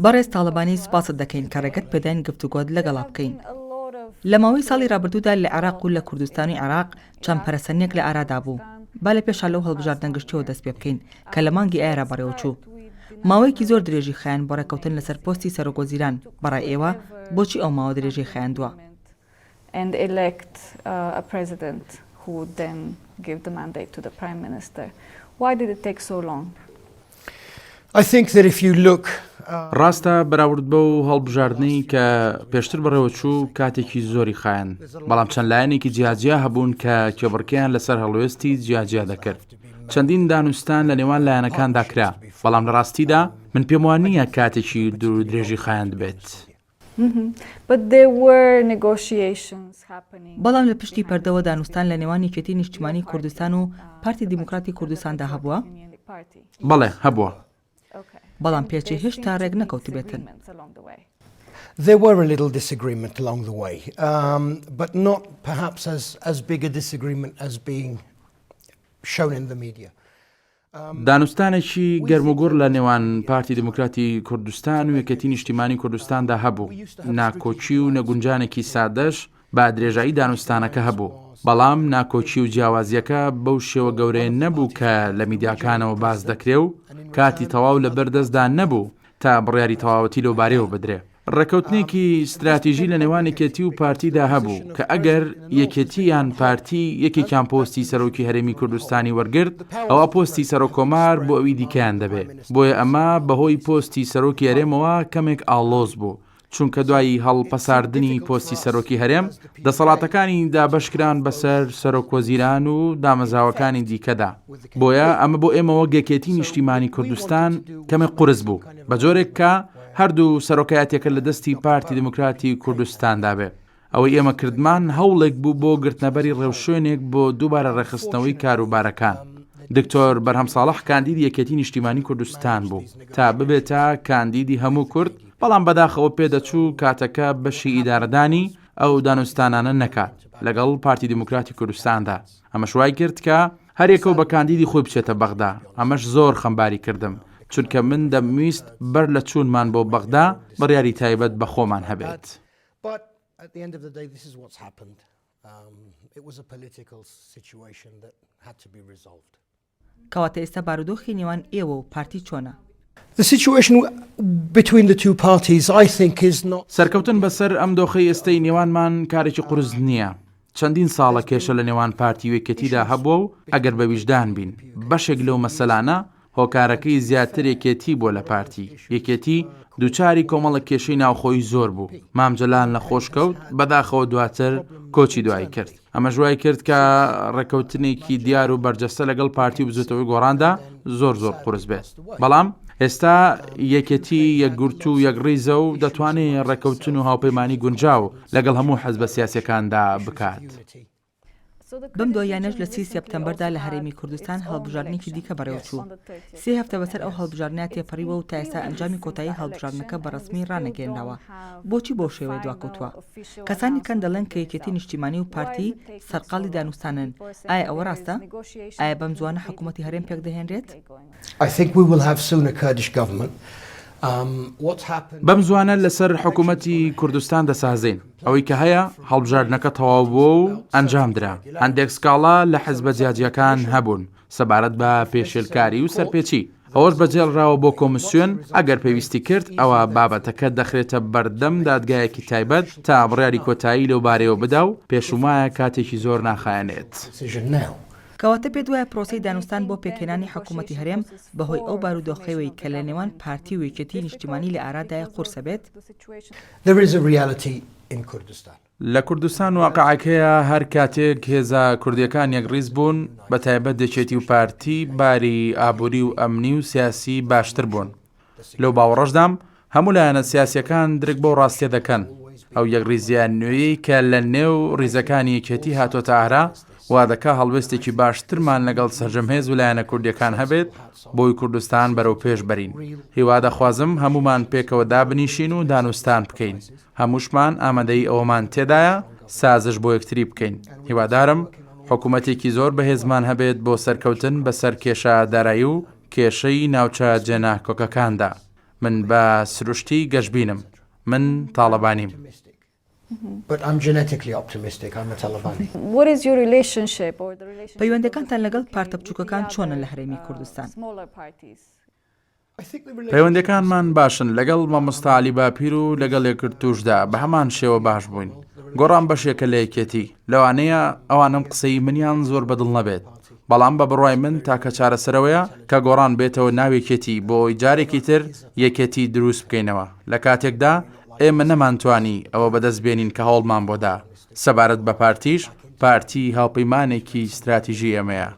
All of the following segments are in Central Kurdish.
بەڕێز تاڵەبانی سوپاست دەکەین کە ڕێگەت پێداین گفتوگۆت لەگەڵا بکەین. لە ماوەی ساڵی ڕابردوودا لە عێراق و لە کوردستانی عێراق چەند پەرەسەندنێک لە ئارادا بوو. با لە پێشا لەو هەڵبژاردنە گشتییەوە دەست پێ بکەین کە لە مانگی ئایارا بەڕێوەچوو. ماوەیەکی زۆر درێژی خایاند بۆ ڕێککەوتن لەسەر پۆستی سەرۆکوەزیران، بەڕای ئێوە بۆچی ئەو ماوە درێژەی خایاندووە؟ and elect a president who would then give the mandate to the prime minister. Why did it take so long? I think that if you look ڕاستە بەراورد بەو هەڵبژاردنەی کە پێشتر بەڕێوەچوو کاتێکی زۆری خایاند، بەڵام چەند لایەنێکی جیاجیا هەبوون کە کێبڕکێیان لەسەر هەڵوێستی جیاجیا دەکرد. چەندین دانوستان لە نێوان لایەنەکاندا کرا، بەڵام لە ڕاستیدا من پێم وا نییە کاتێکی دوور و درێژی خایاندبێت. بەڵام لە پشتی پەردەوە دانوستان لە نێوان یەکێتی نیشتیمانی کوردستان و پارتی دیموکراتی کوردستاندا هەبووە؟ بەڵێ هەبووە. بەڵام پێچێ هێشتا رێک نەکەوتبێتن. There were a little disagreement along the way, but not perhaps as as big a disagreement as being shown in the media. دانوستانێکی گەرموگوڕ لە نێوان پارتی دیموکراتی کوردستان و یەکێتی نیشتیمانی کوردستاندا هەبوو، ناکۆکی و نەگونجانێکی سادەش بە درێژایی دانوستانەکە هەبوو، بەڵام ناکۆکی و جیاوازییەکە بەو شێوە گەورەیە نەبوو کە لە میدیاکانەوە باس دەکرێ و کاتی تەواو لەبەردەستدا نەبوو تا بڕیاری تەواوەتی لەوبارەیەوە بدرێ. ڕێکەوتنێکی ستراتیژی لە نێوان یەکێتی و پارتیدا هەبوو کە ئەگەر یەکێتی یان پارتی یەکێکیان پۆستی سەرۆکی هەرێمی کوردستانی وەرگرت ئەوا پۆستی سەرۆک کۆمار بۆ ئەوی دیکەیان دەبێ بۆیە ئەمە بەهۆی پۆستی سەرۆکی هەرێمەوە کەمێک ئاڵۆز بوو چونکە دوای هەڵپەساردنی پۆستی سەرۆکی هەرێم دەسەڵاتەکانی دابەشکران بەسەر سەرۆک وەزیران و دامەزراوەکانی دیکەدا بۆیە ئەمە بۆ ئێمە وەک یەکێتی نیشتیمانی کوردستان کەمێک قورس بوو بە جۆرێک کە هەردوو سەرۆکایەتیەکە لە دەستی پارتی دیموکراتی کوردستاندا بێ. ئەوەی ئێمە کردمان هەوڵێک بوو بۆ گرتنەبەری ڕێوشوێنێک بۆ دووبارە ڕێکخستنەوەی کاروبارەکان. دکتۆر بەرهەم ساڵح کاندیدی یەکێتی نیشتیمانی کوردستان بوو تا ببێتە کاندیدی هەموو کورد، بەڵام بەداخەوە پێدەچوو کاتەکە بەشی ئیدارەدانی ئەو دانوستانانە نەکات لەگەڵ پارتی دیموکراتی کوردستاندا. ئەمەش وای کرد کە هەریەکەو بە کاندیدی خۆی بچێتە بەغدا، ئەمەش زۆر خەمباری کردم، چونکە من دەمویست بەر لە چوونمان بۆ بەغدا بڕیاری تایبەت بە خۆمان هەبێت. کەواتە ئێستا بارودۆخی نێوان ئێوە و پارتی چۆنە؟ سەرکەوتن بەسەر ئەم دۆخەی ئێستەی نێوانمان کارێکی قورس نییە، چەندین ساڵە کێشە لە نێوان پارتی و یەکێتیدا هەبووە و ئەگەر بە ویژدان بین بەشێک لەو مەسەلانە هۆکارەکەی زیاتر یەکێتی بووە لە پارتی، یەکێتی دووچاری کۆمەڵێک کێشەی ناوخۆیی زۆر بوو، مام جەلال نەخۆش کەوت، بەداخەوە دواتر کۆچی دوایی کرد، ئەمەش وای کرد کە ڕێککەوتنێکی دیار و بەرجەستە لەگەڵ پارتی و بزوتەوەی گۆڕاندا زۆر زۆر قورس بێت، بەڵام ئێستا یەکێتی یەکگرتوو و یەکڕیزە و دەتوانێت ڕێککەوتن و هاوپەیمانی گونجاو لەگەڵ هەموو حزبە سیاسیەکاندا بکات. بەم دواییانەش لە سی سێپتەمبەردا لە هەرێمی کوردستان هەڵبژاردنێکی دیکە بەڕێوەچوو. سێ هەفتە بەسەر ئەو هەڵبژاردنە تێپەڕیوە و تا ئێستا ئەنجامی کۆتایی هەڵبژاردنەکە بە ڕەسمی ڕانەگەیەنراوە. بۆچی بەو شێوەیە دواکەوتووە؟ کەسانێک هەن دەڵێن کە یەکێتی نیشتیمانی و پارتی سەرقاڵی دانوستانن، ئایا ئەوە ڕاستە؟ ئایا بەم زووانە حکوومەتی هەرێم پێکدەهێنرێت؟ بەم زووانە لەسەر حکوومەتی کوردستان دەسازین. ئەوەی کە هەیە هەڵبژاردنەکە تەواو بووە و ئەنجام درا. هەندێک سکاڵا لە حزبە جیاجیاکان هەبوون سەبارەت بە پێشێلکاری و سەرپێچی، ئەوەش بەجێڵراوە بۆ کۆمسیۆن، ئەگەر پێویستی کرد ئەوا بابەتەکە دەخرێتە بەردەم دادگایەکی تایبەت تا بڕیاری کۆتایی لەوبارەیەوە بدا و پێشموایە کاتێکی زۆر ناخایەنێت. کەواتە پێت وایە پرۆسەی دانوستان بۆ پێکهێنانی حکوومەتی هەرێم بەهۆی ئەو بارودۆخەوەی کە لە نێوان پارتی و یەکێتیی نیشتیمانی لە ئارادایە قورسە بێت؟ لە کوردستان واقعێک هەیە هەر کاتێک هێزە کوردیەکان یەکڕیز بوون بە تایبەت یەکێتی و پارتی باری ئابووری و ئەمنی و سیاسی باشتر بوون. لەو باوەڕەشدام هەموو لایەنە سیاسیەکان درک بەو ڕاستیە دەکەن. ئەو یەکڕیزیە نوێیەی کە لە نێو ڕیزەکانی یەکێتی هاتۆتە ئارا وا دەکا هەڵوێستێکی باشترمان لەگەڵ سەرجەم هێز و لایەنە کوردیەکان هەبێت بۆی کوردستان بەرەو پێش بەرین. هیوا دەخوازم هەموومان پێکەوە دابنیشین و دانوستان بکەین. هەمووشمان ئامادەیی ئەوەمان تێدایە سازش بۆ یەکتری بکەین. هیوادارم حکومەتێکی زۆر بەهێزمان هەبێت بۆ سەرکەوتن بەسەر کێشە دارایی و. کێشەی ناوچە جێناکۆکەکاندا. من بە سروشتی گەشبینم. من تاڵەبانیم. پەیوەندەکانتان لەگەڵ پارتە بچووکەکان چۆنە لە هەرێمی کوردستان؟ پەیوەندیەکانمان باشن لەگەڵ مامۆستا عەلی باپیر و لەگەڵ یەکگرتووشدا بە هەمان شێوە باش بووین. گۆڕان بەشێکە لە یەکێتی. لەوانەیە ئەوان ئەم قسەی منیان زۆر بەدڵ نەبێت، بەڵام بە بڕوای من تاکە چارەسەرەوەیە کە گۆڕان بێتەوە ناو یەکێتی بۆ ئەوەی جارێکی تر یەکێتی دروست بکەینەوە لە کاتێکدا ئێمە نەمانتوانی ئەوە بەدەست بێنین کە هەوڵمان بۆ دا. سەبارەت بە پارتیش، پارتی هاوپەیمانێکی ستراتیژی ئێمەیە.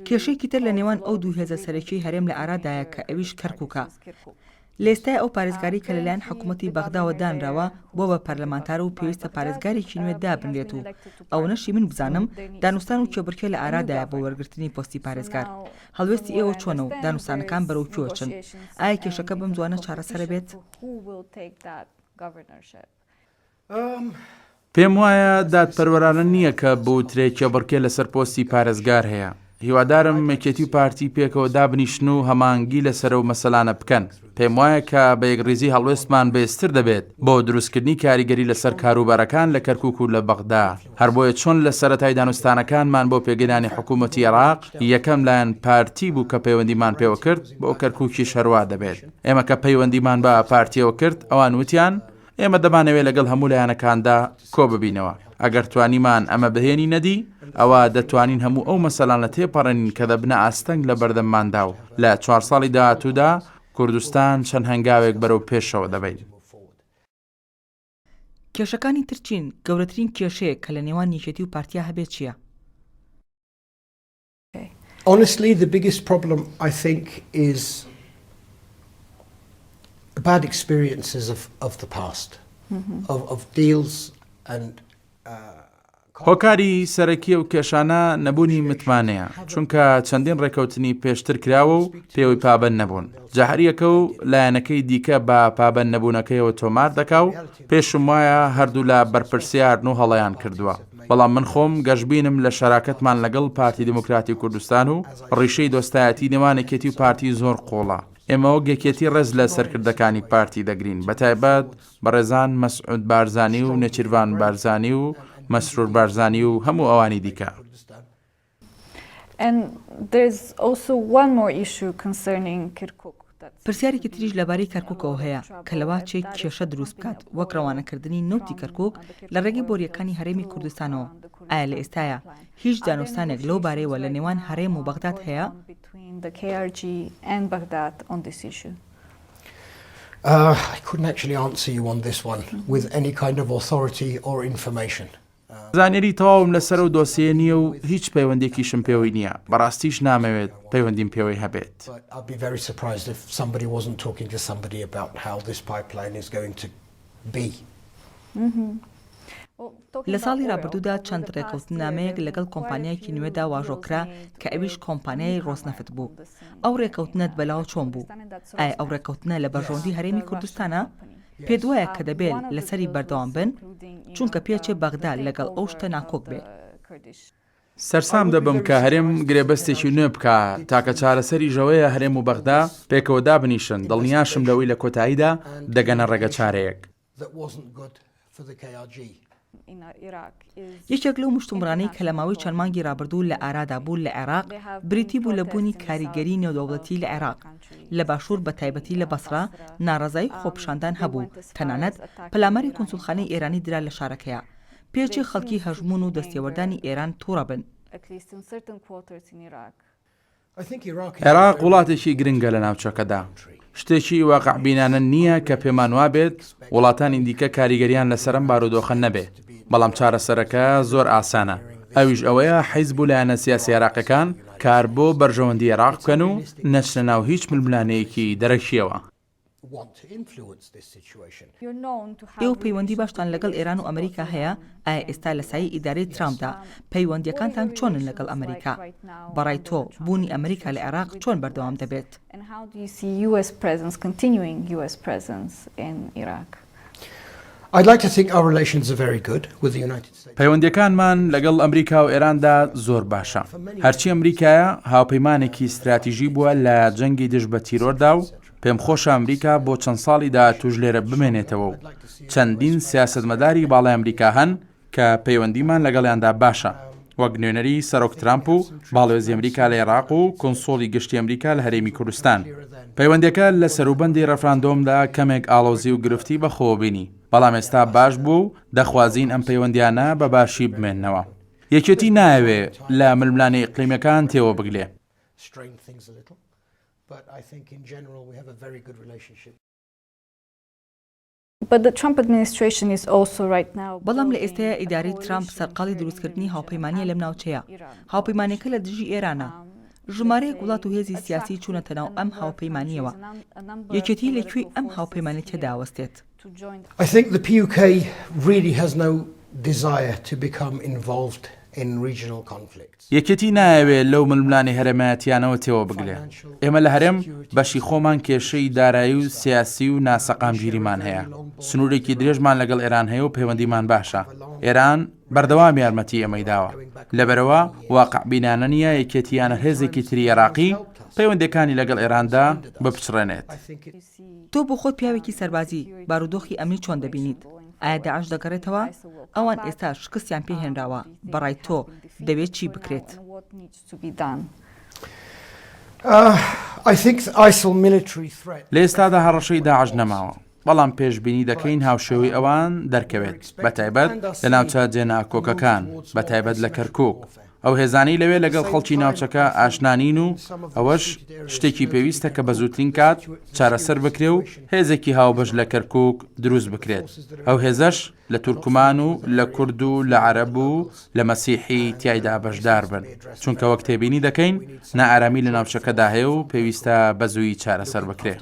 کێشەیەکی تر لە نێوان ئەو دوو هێزە سەرەکیەی هەرێم لە ئارادایە کە ئەویش کەرکوکە. لە ئێستای ئەو پارێزگارەی کە لەلایەن حکوومەتی بەغداوە دانراوە بووە بە پەرلەمانتار و پێویستە پارێزگارێکی نوێ دابنرێت و ئەوەنەشی من بزانم دانوستان و کێبڕکێ لە ئارادایە بۆ وەرگرتنی پۆستی پارێزگار. هەڵوێستی ئێوە چۆنە و دانوستانەکان بەرەو کوێ چن؟ ئایا کێشەکە بەم زووانە چارەسەرەبێت؟ پێم وایە دادپەروەرانە نییە کە بوترێ کێبڕکێ لەسەر پۆستی پارێزگار هەیە. هیوادارم یەکێتی و پارتی پێکەوە دابنیشن و هەماهەنگی لەسەر ئەو مەسەلانە بکەن. پێم وایە کە بە یەکڕیزی هەڵوێستمان بەهێزتر دەبێت بۆ دروستکردنی کاریگەری لەسەر کاروبارەکان لە کەرکوک و لە بەغدا. هەر بۆیە چۆن لە سەرەتای دانوستانەکانمان بۆ پێکهێنانی حکوومەتی عێراق یەکەم لایەن پارتی بوو کە پەیوەندیمان پێوە کرد، بۆ کەرکوکیش هەروا دەبێت. ئێمە کە پەیوەندیمان بە پارتییەوە کرد، ئەوان وتیان، ئێمە دەمانەوێت لەگەڵ هەموو لایەنەکاندا کۆببینەوە. ئەگەر توانیمان ئەمە بهێنینە دی، ئەوا دەتوانین هەموو ئەو مەسەلانە تێپەڕێنین کە دەبنە ئاستەنگ لە بەردەمماندا و لە چوار ساڵی داهاتوودا کوردستان چەند هەنگاوێک بەرەو پێشەوە دەبەین. کێشەکانی تر چین؟ گەورەترین کێشەیەک کە لە نێوان یەکێتی و پارتیا هەبێت چییە؟ Honestly, the biggest problem I think is bad experiences of, of the past, mm-hmm. of, of deals and uh, هۆکاری سەرەکی ئەو کێشانە نەبوونی متمانەیە، چونکە چەندین ڕێکەوتنی پێشتر کراوە و پێوەی پابەند نەبوون، جا هەریەکە و لایەنەکەی دیکە بە پابەند نەبوونەکەیەوە تۆمار دەکا و پێشم وایە هەردوولا بەرپرسیارن و هەڵەیان کردووە. بەڵام من خۆم گەشبینم لە شەراکەتمان لەگەڵ پارتی دیموکراتی کوردستان و ڕیشەی دۆستایەتی نێوان یەکێتی و پارتی زۆر قووڵە. ئێمە وەک یەکێتی ڕێز لە سەرکردەکانی پارتی دەگرین، بەتایبەت بەڕێزان مەسعود بارزانی و نێچیرڤان بارزانی و مەسرور بارزانی و هەموو ئەوانی دیکە. پرسیارێکی تریش لەبارەی کەرکوکەوە هەیە کە لەواچێ کێشە دروست بکات وەک رەوانەکردنی نەوتی کەرکوک لە رێگەی بۆرییەکانی هەرێمی کوردستانەوە، ئایا لە ئێستایا هیچ دانوستانێک لەو بارەیەوە لە نێوان هەرێم و بەغداد هەیە؟ زانیاری تەواوم لەسەر ئەو دۆسیەیە نییە و هیچ پەیوەندیەکیشم پێوەی نییە، بەڕاستیش نامەوێت پەیوەندیم پێوەی هەبێت. لە ساڵی رابردوودا چەند رێکەوتننامەیەک لەگەڵ کۆمپانیایەکی نوێدا واژۆکرا کە ئەویش کۆمپانیای رۆسنەفت بوو، ئەو رێکەوتنەت بەلاوە چۆن بوو؟ ئایا ئەو رێکەوتنە لە بەرژەوەندی هەرێمی کوردستانە؟ پێت وایە کە دەبێ لەسەری بەردەوام بن؟ چونکە پێچێ بەغدا لەگەڵ ئەو شتە ناکۆک بێ. سەرسام دەبم کە هەرێم گرێبەستێکی نوێ بکا، تاکە چارەسەریش ئەوەیە هەرێم و بەغدا پێکەوە دابنیشن، دڵنیاشم لەوەی لە کۆتاییدا دەگەنە ڕێگەچارەیەک. یەکێک لەو مشتومڕانەی کە لە ماوەی چەند مانگی ڕابردوو لە ئارادا بوو لە عێراق، بریتی بوو لە بوونی کاریگەری نێودەوڵەتی لە عێراق. لە باشوور بە تایبەتی لە بەسڕە ناڕەزایی و خۆپیشاندان هەبوو، تەنانەت پەلاماری کونسوڵخانەی ئێرانی درا لە شارەکەیا. پێچێ خەڵکی هەژموون و دەستێوەردانی ئێران تووڕە بن. عێراق وڵاتێکی گرنگە لە ناوچەکەدا. شتێکی واقعبینانە نییە کە پێمان وابێت وڵاتانی دیکە کاریگەریان لەسەر ئەم بارودۆخە نەبێ، بەڵام چارەسەرەکە زۆر ئاسانە، ئەویش ئەوەیە حیزب و لایەنە سیاسیە عێراقیەکان کار بۆ بەرژەوەندی عێراق بکەن و نەچنە ناو هیچ ململانێیەکی دەرەکییەوە. ئێوە پەیوەندی باشتان لەگەڵ ئێران و ئەمریکا هەیە، ئایا ئێستا لە سایەی ئیدارەی ترامپدا پەیوەندییەکانتان چۆنن لەگەڵ ئەمریکا؟ بەڕای تۆ بوونی ئەمریکا لە عێراق چۆن بەردەوام دەبێت؟ پەیوەندییەکانمان لەگەڵ ئەمریکا و ئێراندا زۆر باشە. هەرچی ئەمریکایە هاوپەیمانێکی ستراتیژی بووە لە جەنگی دژ بە تیرۆردا و پێمخۆشە ئەمریکا بۆ چەند ساڵی داهاتووش لێرە بمێنێتەوە و چەندین سیاسەتمەداری باڵای ئەمریکا هەن کە پەیوەندیمان لەگەڵیاندا باشە، وەک نوێنەری سەرۆک ترامپ و باڵیۆزی ئەمریکا لە ئێراق و کونسوڵی گشتی ئەمریکا لە هەرێمی کوردستان. پەیوەندییەکە لە سەروبەندی ڕێفراندۆمدا کەمێک ئاڵۆزی و گرفتی بەخۆوە بینی، بەڵام ئێستا باش بووە و دەخوازین ئەم پەیوەندییانە بە باشی بمێننەوە. یەکێتی نایەوێ لە ململانێ ئیقلیمییەکان تێوەبگلێ. بەڵام لە ئێستایا ئیدارەی ترامپ سەرقاڵی دروستکردنی هاوپەیمانییە لەم ناوچەیە، هاوپەیمانیەکە لە دژی ئێرانە. ژمارەیەک وڵات و هێزی سیاسی چوونەتە ناو ئەم هاوپەیمانییەوە. یەکێتی لە کوێی ئەم هاوپەیمانێتیەدا ئەوەستێت؟ I think the PUK really has no desire to become involved in regional conflicts. یەکێتی نایەوێ لەو ململانێ هەرێمایەتیانەوە تێوە بگلێ. ئێمە لە هەرێم بەشی خۆمان کێشەی دارایی و سیاسی و ناسەقامگیریمان هەیە. سنوورێکی درێژمان لەگەڵ ئێران هەیە و پەیوەندیمان باشە. ئێران بەردەوام یارمەتی ئێمەی داوە. لەبەرئەوە واقعبینانە نییە یەکێتی یان هەر هێزێکی تری ئێراقی پەیوەندییەکانی لەگەڵ ئێراندا بپچڕێنێت. تۆ بۆ خۆت پیاوێکی سەربازی، بارودۆخی ئەمنی چۆن دەبینیت؟ ئایا داعش دەگەڕێتەوە؟ ئەوان ئێستا شکستیان پێ هێنراوە، بە ڕای تۆ دەبێت چی بکرێت؟ لە ئێستادا هەڕەشەی داعش نەماوە، بەڵام پێشبینی دەکەین هاوشێوەی ئەوان دەرکەوێت، بەتایبەت لە ناوچە جێناکۆکەکان، بەتایبەت لە کەرکوک. ئەو هێزانەی لەوێ لەگەڵ خەڵکی ناوچەکە ئاشنا نین و ئەوەش شتێکی پێویستە کە بە زووترین کات چارەسەر بکرێ و هێزێکی هاوبەش لە کەرکووک دروست بکرێت، ئەو هێزەش لە تورکمان و لە کورد و لە عەرەب و لە مەسیحی تیایدا بەشدار بن، چونکە وەک تێبینی دەکەین نائارامی لە ناوچەکەدا هەیە و پێویستە بە زوویی چارەسەر بکرێ.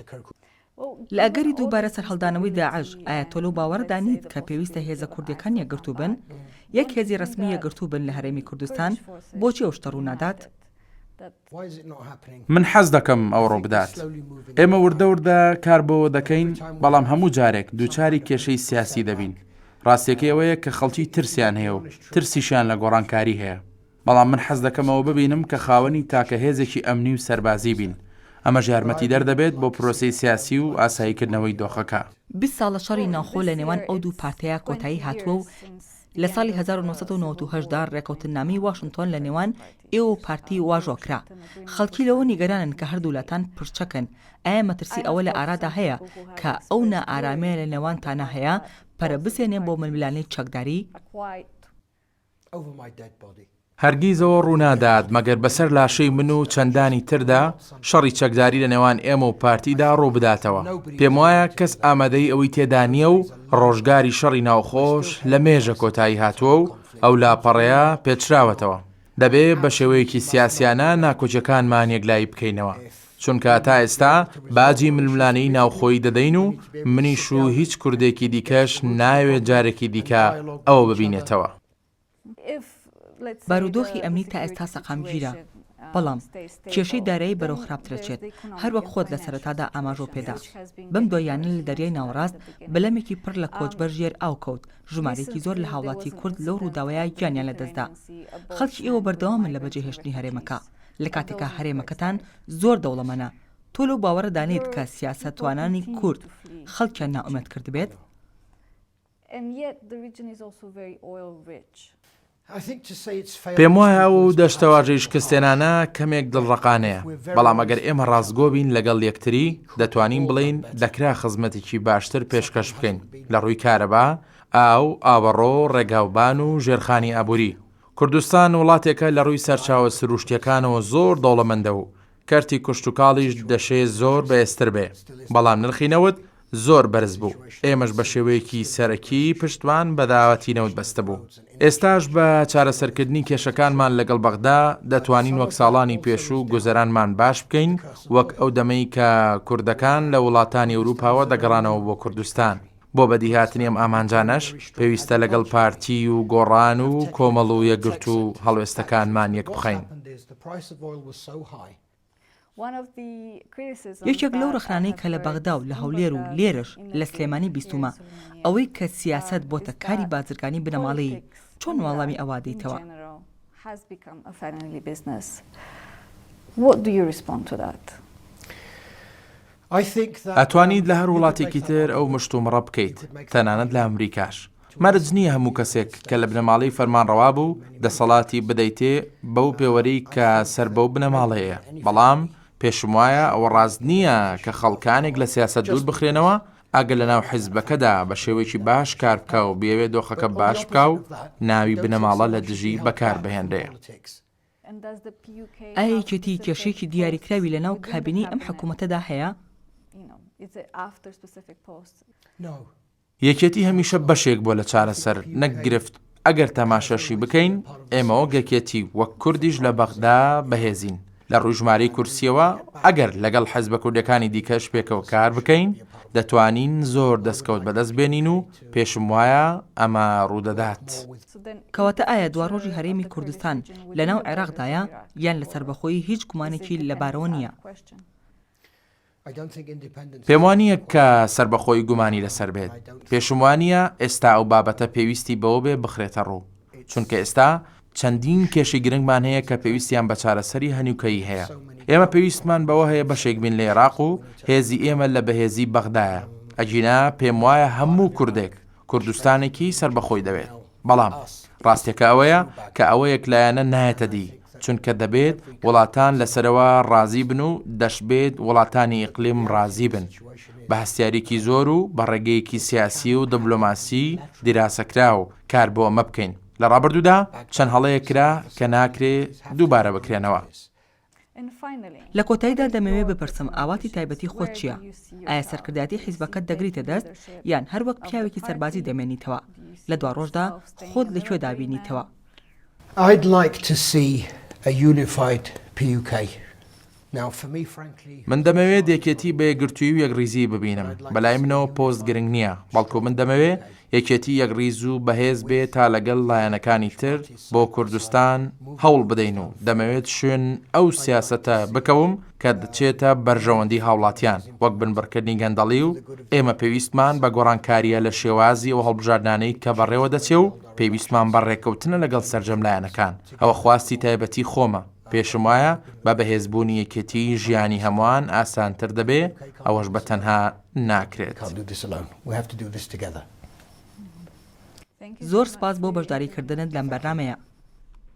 لە ئەگەری دووبارە سەرهەڵدانەوەی داعش، ئایا تۆ لەو باوەڕەدا نیت کە پێویستە هێزە کوردییەکان یەکگرتوو بن؟ یەک هێزی ڕەسمی یەکگرتوو بن لە هەرێمی کوردستان؟ بۆچی ئەو شتە ڕوونادات؟ من حەز دەکەم ئەوە ڕووبدات. ئێمە وردە وردە کار بۆوە دەکەین، بەڵام هەموو جارێک دووچاری کێشەی سیاسی دەبین. ڕاستییەکەی ئەوەیە کە خەڵکی ترسیان هەیە و ترسیشیان لە گۆڕانکاری هەیە. بەڵام من حەز دەکەم ئەوە ببینم کە خاوەنی تاکە هێزێکی ئەمنی و سەربازی بین، ئەمەش یارمەتیدەر دەبێت بۆ پرۆسەی سیاسی و ئاساییکردنەوەی دۆخەکە. 20 ساڵە شەڕی ناوخۆ لە نێوان ئەو دوو پارتەیا کۆتایی هاتووە و لە ساڵی 1998 دا ڕێکەوتننامەی واشنتۆن لە نێوان ئێوە و پارتی واژۆ کرا. خەڵکی لەوە نیگەرانن کە هەردوولاتان پڕچەکن، ئایا مەترسی ئەوە لە ئارادا هەیە کە ئەو نائارامییە لە نێوانتانا هەیە پەرە بسێنێ بۆ ململانێی چەکداری؟ هەرگیز ئەوە ڕوونادات مەگەر بەسەر لاشەی من و چەندانی تردا شەڕی چەکداری لە نێوان ئێمە و پارتیدا ڕووبداتەوە. پێموایە کەس ئامادەیی ئەوەی تێدا نییە و ڕۆژگاری شەڕی ناوخۆش لە مێژە کۆتایی هاتووە و ئەو لاپەڕەیە پێچراوەتەوە. دەبێ بە شێوەیەکی سیاسیانە ناکۆکیەکانمان یەکلایی بکەینەوە. چونکە تا ئێستا باجی ململانێی ناوخۆیی دەدەین و منیش و هیچ کوردێکی دیکەش نایەوێت جارێکی دیکە ئەوە ببینێتەوە. بارودۆخی ئەمنی تا ئێستا سەقامگیرە، بەڵام کێشەی دارایی بەرەو خراپتر ئەچێت، هەروەک خۆت لە سەرەتادا ئاماژەو پێدا. بەم دواییانە لە دەریای ناوەڕاست بەلەمێکی پڕ لە کۆچبەر ژێر ئاو کەوت، ژمارەیەکی زۆر لە هاوڵاتی کورد لەو ڕووداوەیا گیانیان لەدەستدا. خەڵکی ئێوە بەردەوامن لە بەجێهێشتنی هەرێمەکە. لە کاتێکا هەرێمەکەتان زۆر دەوڵەمەنە، تۆ لەو باوەڕەدا نیت کە سیاسەتوانانی کورد خەڵکیان نائومێد کردبێت؟ پێموایە ئەو دەستەواژەی شکستهێنانە کەمێک دڵڕەقانەیە، بەڵام ئەگەر ئێمە ڕاستگۆ بین لەگەڵ یەکتری، دەتوانین بڵێین دەکرا خزمەتێکی باشتر پێشکەش بکەین لە ڕووی کارەبا، ئاو، ئاوەڕۆ، ڕێگاوبان و ژێرخانی ئابووری. کوردستان وڵاتێکە لە ڕووی سەرچاوە سروشتییەکانەوە زۆر دەوڵەمەندە و کەرتی کشتوکاڵیش دەشێ زۆر بەهێزتر بێ، بەڵام نرخی نەوت زۆر بەرز بوو، ئێمەش بە شێوەیەکی سەرەکی پشتمان بە داهاتی نەوت بەستبوو. ئێستاش بە چارەسەرکردنی کێشەکانمان لەگەڵ بەغدا، دەتوانین وەک ساڵانی پێشوو گوزەرانمان باش بکەین، وەک ئەو دەمەی کە کوردەکان لە وڵاتانی ئەوروپاوە دەگەڕانەوە بۆ کوردستان. بۆ بەدیهاتنی ئەم ئامانجانەش پێویستە لەگەڵ پارتی و گۆڕان و کۆمەڵ و یەکگرتوو هەڵوێستەکانمان یەکبخەین. یەکێک لەو ڕەخنانەی کە لە بەغدا و لە هەولێر و لێرەش لە سلێمانی بیستوومە ئەوەی کە سیاسەت بۆتە کاری بازرگانی بنەماڵەیی، چۆن وەڵامی ئەوە دەیتەوە؟ ئەتوانیت لە هەر وڵاتێکی تر ئەو مشتومڕە بکەیت، تەنانەت لە ئەمریکاش. مەرج نییە هەموو کەسێک کە لە بنەماڵەی فەرمانڕەوا بوو دەسەڵاتی بدەیتێ بەو پێوەرەی کە سەر بەو بنەماڵەیە، بەڵام پێشموایە ئەوە ڕاست نییە کە خەڵکانێک لە سیاسەت دوور بخرێنەوە ئەگەر لەناو حیزبەکەدا بە شێوەیەکی باش کار بکا و بیەوێ دۆخەکە باش بکا و ناوی بنەماڵە لە دژی بەکار بهێنرێ. ئایا یەکێتی کێشەیەکی دیاریکراوی لەناو کابینەی ئەم حکوومەتەدا هەیە؟ یەکێتی هەمیشە بەشێک بووە لە چارەسەر نەک گرفت، ئەگەر تەماشاشی بکەین ئێمە وەک یەکێتی وەک کوردیش لە بەغدا بەهێزین لە ڕووی ژمارەی کورسییەوە، ئەگەر لەگەڵ حزبە کوردیەکانی دیکەش پێکەوە کار بکەین دەتوانین زۆر دەستکەوت بەدەست بێنین و پێشم وایە ئەمە ڕوودەدات. کەواتە ئایا دواڕۆژی هەرێمی کوردستان لەناو عێراقدایە یان لە سەربەخۆیی هیچ گومانێکی لەبارەوە نییە؟ پێم وانییە کە سەربەخۆیی گومانی لەسەر بێت. پێشم وانییە ئێستا ئەو بابەتە پێویستی بەوە بێ بخرێتە ڕوو. چونکە ئێستا چەندین کێشەی گرنگمان هەیە کە پێویستیان بە چارەسەری هەنووکەیی هەیە. ئێمە پێویستمان بەوە هەیە بەشێک بین لە ئێراق و هێزی ئێمە لە بەهێزی بەغدایە. ئەگینا پێم وایە هەموو کوردێک کوردستانێکی سەربەخۆی دەوێت. بەڵام ڕاستیەکە ئەوەیە کە ئەوە یەکلایەنە نایەتە دی، چونکە دەبێت وڵاتان لەسەرەوە ڕازی بن و دەشبێت وڵاتانی ئیقلیم ڕازی بن. بە هەستیاریەکی زۆر و بە ڕێگەیەکی سیاسی و دبلۆماسی دیراسەکراو کار بۆ ئەمە بکەین. لە ڕابردوودا چەند هەڵەیەک کرا کە ناکرێ دووبارە بکرێنەوە. لە کۆتاییدا دەمەوێ بپرسم ئاواتی تایبەتی خۆت چییە؟ ئایا سەرکردایەتی حیزبەکەت دەگریتە دەست یان هەر وەک پیاوێکی سەربازی دەمێنیتەوە؟ لە دواڕۆژدا خۆت لە کوێ دابینیتەوە؟ I'd like to see a unified PUK. Now for me frankly. من دەمەوێت یەکێتی بە یەکگرتوویی و یەکڕیزیی ببینم. بەلای منەوە پۆست گرنگ نییە، بەڵکو من دەمەوێ یەکێتی یەکڕیز و بەهێز بێ تا لەگەل لایەنەکانی تر بۆ کوردستان هەوڵ بدەین و دەمەوێت شوێن ئەو سیاسەتە بکەوم کە دەچێتە بەرژەوەندی هاوڵاتیان وەک بنبڕکردنی گەندەڵی و ئێمە پێویستمان بە گۆڕانکارییە لە شێوازی ئەو هەڵبژاردنانەی کە بەڕێوە دەچێ و پێویستمان بە ڕێککەوتنە لەگەڵ سەرجەم لایەنەکان ئەوە خواستی تایبەتی خۆمە پێشم وایە بە بەهێزبوونی یەکێتی ژیانی هەمووان ئاسانتر دەبێ ئەوەش بە تەنها ناکرێت. زۆر سپاس بۆ بەشداری کردنت لەم بەرنامەیە.